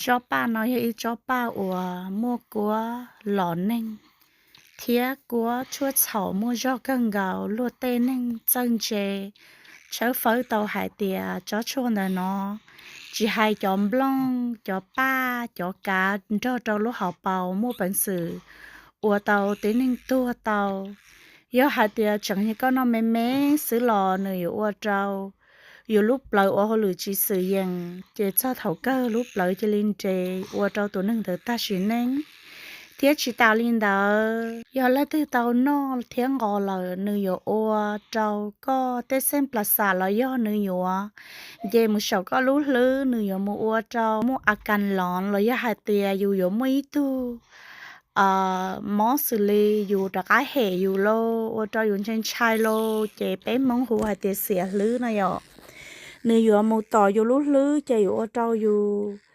Tsob paj no yog ib tsob paj uas muaj kuab los neeg thiab kuab tshuaj txhaum muaj zog kawg nkaus. Luag tej neeg txawj ntse tshawb fawb tau hais tias tsob tshuaj ntawm no tsis hais cov nplooj, cov paj, cov kav nrog rau lub hauv paus muaj peev xwm ua tau tib neeg tuag tau. Yog hais tias tseem yog koj noj me me xwb los nws yuav ua rau yus lub plawv ua hauj lwm tsis xwm yees, ces txog thaum kawg lub plawv cia li nres ua rau tus neeg ntawd tag sim neej. Thiab tsis tas li ntawd, yog leej twg tau noj thiab nqos lawm, nws yuav ua rau koj tej xeeb plas xam los yog nws yuav nce mus saum koj lub hlwb, nws yuav mus ua rau muaj a kas los los yog hais tias yus yuav muaj ib tug mob xws li yus rov qab hem yus lauj, ua rau yus ntshai ntshai lauj, ces peb Hmoob hu hais tias xiam hlwb no yom. Nws yuav mus tom yus lub hlwb ces yuav ua rau yus